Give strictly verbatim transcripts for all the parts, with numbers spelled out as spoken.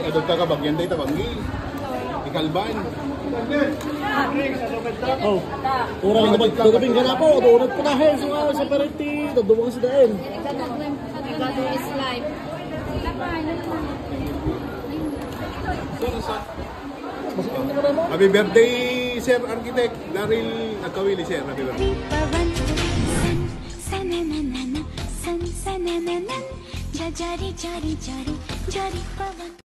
Adda ka kabagyan dayta banggi. Ikalban. Oh. Orang na ba? Gagabing ka na po. Doon nagputahe. So, ah, sa parenti. Dadumang si Daen. Happy birthday, Sir Architect Daryl Nagkawili, sir. Happy birthday. Pawan, san, sananana, san, sananana, jajari, jari, jari, jari, pawan.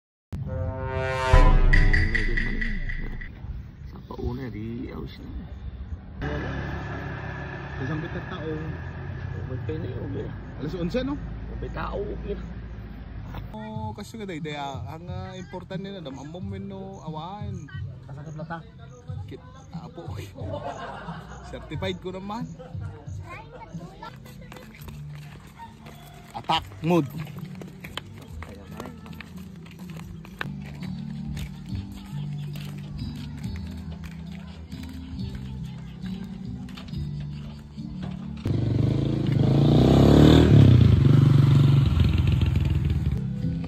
Sa pauna, di, aus na. Isang bitat tao. Okay na yun, okay. Alas onse, no? Okay, tao, okay na. Oh, kasi nga, day, day, ah, ang, ah, importante na, dam-, amom, no, awan. Kasakit na ta. Kit-, apo. Certified ko naman. Attack mode.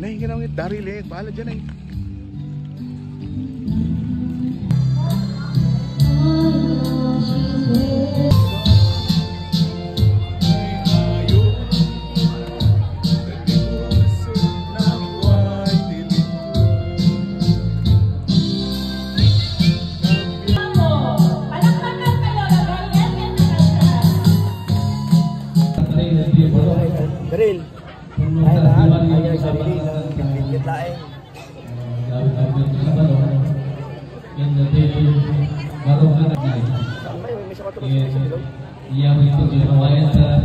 Nay, ginaw ngit, Daryl, eh. Bahala dyan, eh. Daryl. Ay, lahat. Ay, ay, sarili. Bitbit laeng. Saan ba yun? May isa ka tulog sa bilog? Iya, may ito, di ba? Kaya sa...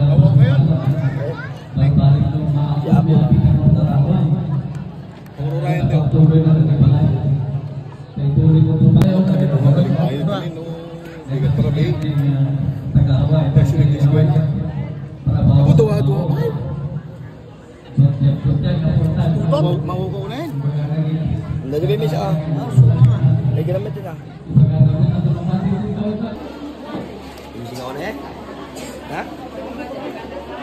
Balik-balik nung mga... Iya, ako. Puro Ryan daw. Pagtuloy na rin, di ba? Pagtuloy mo po tayo. Ayaw na rin, no? Bigat pa kami. Kasi nag-display. Ako, duwa, duwa. Makukuha na yun. Ang dali kayo, Miss, ah. Ay, ginamit din, ah. Yung singaw na, eh. Ha?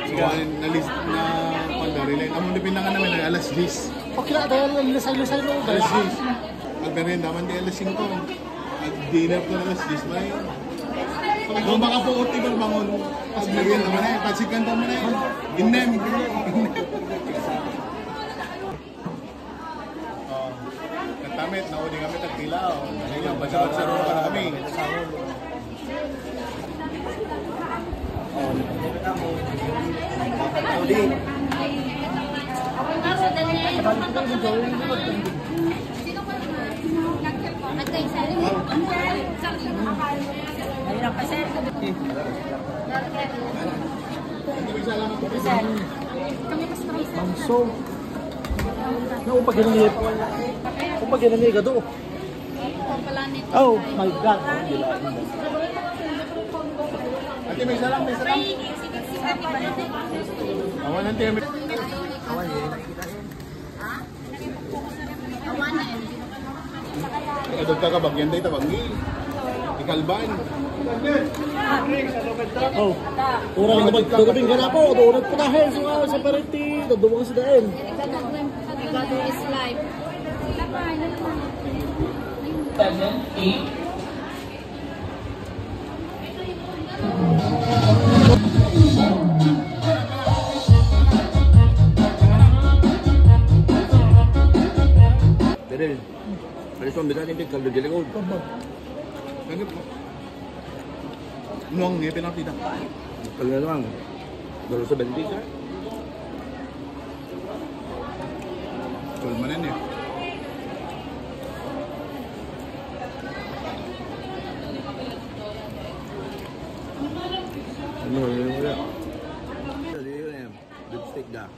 Sige, na list na pandari lang. Amo na pinangan namin ay alas diyes. Okay na, dahil ang lisay-lisay mo. Alas diyes. Ang merienda man di alas singko. Ang dinner ko alas diyes, may. Kung baka po, uti, bangon. Ang merienda man, eh. Pansit Canton man, eh. Inem. Oh, nagtamit, nauli kami, tagpila, oh. Ayun, bansa-bansa rin pala kami. Mahirap pa, sir. Sir. Bangso. Naupag yun ang iyip. Upag yun ang iyip, gado. Oh my God. Ate, may isa lang, may isa lang. Awan, ate, may... Awan, eh. Adda ka kabagyan dayta banggi. Ikalban. Oh. Orang na ba? Gagabing ka na po. Doon nagputahe. So, ah, sa parenti. Dadumang si Daen. Is life. Pero, pero sa umbisa, hindi kaldo di likod. Ano po? Nuang niya, pinapita. Kaldo lang. Dalo sa bendita. Kulmanan eh. Ano, yun, wala. Ano yun eh? Lipstick da.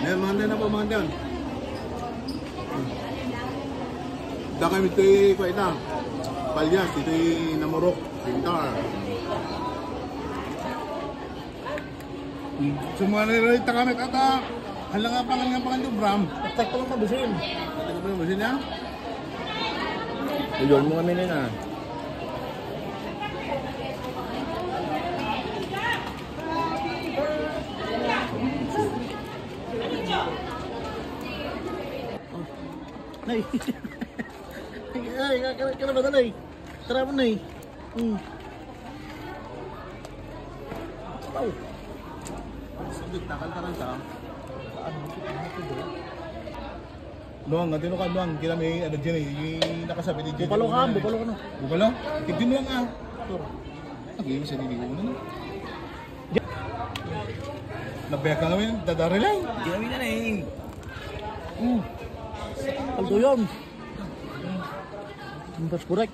May mandan na pa, mandan. Dakami ito'y, kwa ita. Palyas, ito'y namurok. Pintar. Sumali rin, takami, tata. Hala nga, pangan nga, pangan yung Bram. Attack ko lang sa busin. Attack ko lang sa busin, ya? Ayun mo kami na yun, ah. Ay. Ay, ay, kaya, kaya ba talay? Tara mo na eh. Hmm. Wow. Sabit, takal-takal ka. Ano, ano, ano, ano, Nuang, nga dinuka, Nuang, kina may, ano, dyan eh, yung nakasabi ni J J Bupalo ka, Nuang. Bupalo ka, no? Bupalo? Hindi, Nuang, ah. Sure. Nag-iwan sa niliwan, ano? Nabeka nga, Win, dadari lang. Hindi kami na, eh. Mm. Kaldo yun. Ang tas kurek.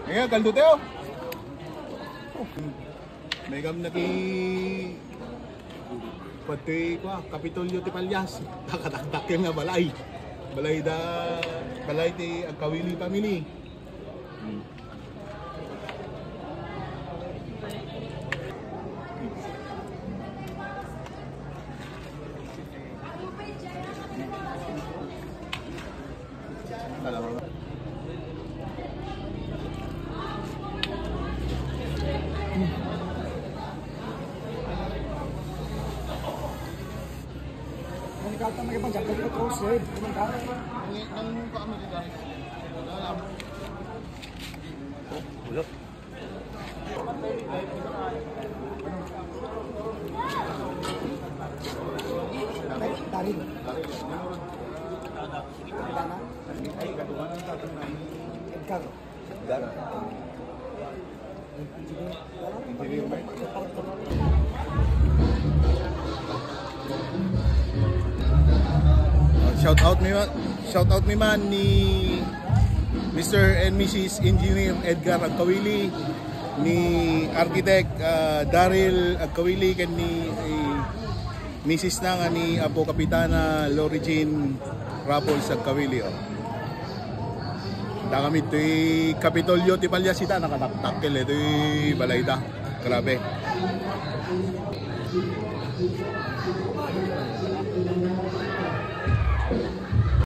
Ayan, kaldo tayo. May gam na ki-, pati, kwa, Kapitolyo ti Palyas. Nakataktak yun nga balay. Balay da, balay ti Agkawili family. Hmm. Ulo. Darin. Edgar. Edgar. Shout out mi ma-, shout out mi man ni Mister and Missus Engineer Edgar Agkawili, ni Architect, ah, Daryl Agkawili, ken ni, eh, Missus na nga ni Apo Kapitana Lori Jean Raffles Agkawili, oh. Dagami ito'y Kapitolyo ti Palyas ita, nakataktakkel ito'y balayda. Grabe.